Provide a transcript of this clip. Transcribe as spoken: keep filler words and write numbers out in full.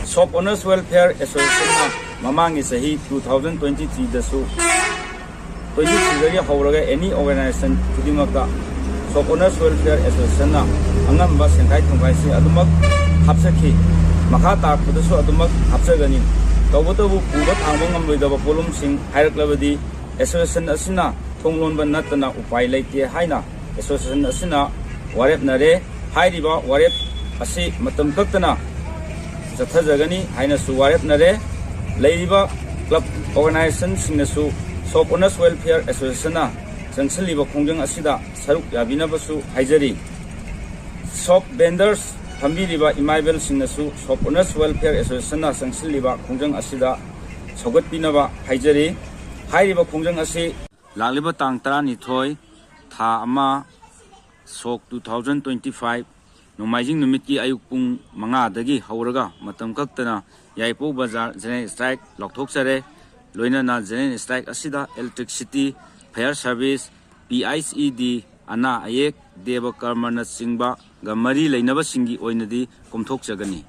Shop honours welfare ꯑꯦꯁꯣꯁꯤꯌꯦꯁꯟꯅ ꯃꯃꯥꯡꯒꯤ ꯆꯍꯤ two thousand twenty ꯊ꯭ꯔꯤꯗꯁꯨ, twenty ꯊ꯭ꯔꯤꯗꯒꯤ ꯍꯧꯔꯒ ꯑꯦꯅꯤ ꯑꯣꯔꯒꯅꯥꯏꯖꯦꯁꯟ ꯈꯨꯗꯤꯡꯃꯛꯇ ꯁꯣꯞ ꯑꯣꯅꯔꯁ ꯋꯦꯜꯐꯤꯌꯔ ꯑꯦꯁꯣꯁꯤꯌꯦꯁꯟꯅ ꯑꯉꯝꯕ ꯁꯦꯟꯈꯥꯏ ꯊꯨꯝꯈꯥꯏꯁꯤꯡ ꯑꯗꯨꯃꯛ ꯍꯥꯞꯆꯈꯤ꯫ ꯃꯈꯥ ꯇꯥꯔꯛꯄꯗꯁꯨ ꯑꯗꯨꯃꯛ ꯍꯥꯞꯆꯒꯅꯤ꯫ ꯇꯧꯕꯇꯕꯨ ꯄꯨꯕ ꯊꯥꯡꯕ ꯉꯝꯂꯣꯏꯗꯕ ꯄꯣꯠꯂꯨꯝꯁꯤꯡ ꯍꯥꯏꯔꯛꯂꯕꯗꯤ ꯑꯦꯁꯣꯁꯤꯌꯦꯁꯟ ꯑꯁꯤꯅ ꯊꯣꯡ ꯂꯣꯟꯕ ꯅꯠꯇꯅ ꯎꯄꯥꯏ ꯂꯩꯇꯦ ꯍꯥꯏꯅ ꯑꯦꯁꯣꯁꯤꯌꯦꯁꯟ ꯑꯁꯤꯅ ꯋꯥꯔꯦꯞꯅꯔꯦ꯫ ꯍꯥꯏꯔꯤꯕ ꯋꯥꯔꯦꯞ ꯑꯁꯤ ꯃꯇꯝ ꯀꯛꯇꯅ ꯆꯠꯊꯖꯒꯅꯤ ꯍꯥꯏꯅꯁꯨ ꯋꯥꯔꯦꯞꯅꯔꯦ꯫ ꯂꯩꯔꯤꯕ ꯀ꯭ꯂꯕ ꯑꯣꯔꯒꯅꯥꯏꯖꯦꯁꯟꯁꯤꯡꯅꯁꯨ ꯁꯣꯞ ꯑꯣꯅꯔꯁ ꯋꯦꯜꯐꯤꯌꯔ ꯑꯦꯁꯣꯁꯤꯌꯦꯁꯟꯅ ꯆꯪꯁꯤꯜꯂꯤꯕ ꯈꯣꯡꯖꯪ ꯑꯁꯤꯗ ꯁꯔꯨꯛ ꯌꯥꯕꯤꯅꯕꯁꯨ ꯍꯥꯏꯖꯔꯤ꯫ ꯁꯣꯞ ꯚꯦꯟꯗꯔꯁ ꯐꯝꯕꯤꯔꯤꯕ ꯏꯃꯥ ꯏꯕꯦꯜꯁꯤꯡꯅꯁꯨ ꯁꯣꯞ ꯑꯣꯅꯔꯁ ꯋꯦꯜꯐꯤꯌꯔ ꯑꯦꯁꯣꯁꯤꯌꯦꯁꯟꯅ ꯆꯪꯁꯤꯜꯂꯤꯕ ꯈꯣꯡꯖꯪ ꯑꯁꯤꯗ ꯁꯧꯒꯠꯄꯤꯅꯕ ꯍꯥꯏꯖꯔꯤ꯫ ꯍꯥꯏꯔꯤꯕ ꯈꯣꯡꯖꯪ ꯑꯁꯤ ꯂꯥꯛꯂꯤꯕ ꯇꯥꯡ ꯇꯔꯥꯅꯤꯊꯣꯏ, ꯊꯥ ꯑꯃ, ꯁꯣꯛ ꯇꯨ ꯊꯥꯎꯖꯟ ꯇ꯭ꯋꯦꯟꯇꯤ ꯐꯥꯏꯚ, ꯅꯣꯡꯃꯥꯏꯖꯤꯡ ꯅꯨꯃꯤꯠꯀꯤ ꯑꯌꯨꯛ ꯄꯨꯡ ꯃꯉꯥꯗꯒꯤ ꯍꯧꯔꯒ ꯃꯇꯝ ꯀꯛꯇꯅ ꯌꯥꯏꯔꯤꯄꯣꯛ ꯕꯖꯥꯔ ꯖꯦꯅꯔꯦꯜ ꯁ꯭ꯇ꯭ꯔꯥꯏꯛ ꯂꯥꯎꯊꯣꯛꯆꯔꯦ꯫ ꯂꯣꯏꯅꯅ ꯖꯦꯅꯔꯦꯜ ꯁ꯭ꯇ꯭ꯔꯥꯏꯛ ꯑꯁꯤꯗ electricity, fire service, P H E D, ꯑꯅꯥ ꯑꯌꯦꯛ, ꯗꯦꯕ ꯀꯔꯃꯅꯆꯤꯡꯕꯒ ꯃꯔꯤ ꯂꯩꯅꯕꯁꯤꯡꯒꯤ ꯑꯣꯏꯅꯗꯤ ꯀꯣꯝꯊꯣꯛꯆꯒꯅꯤ꯫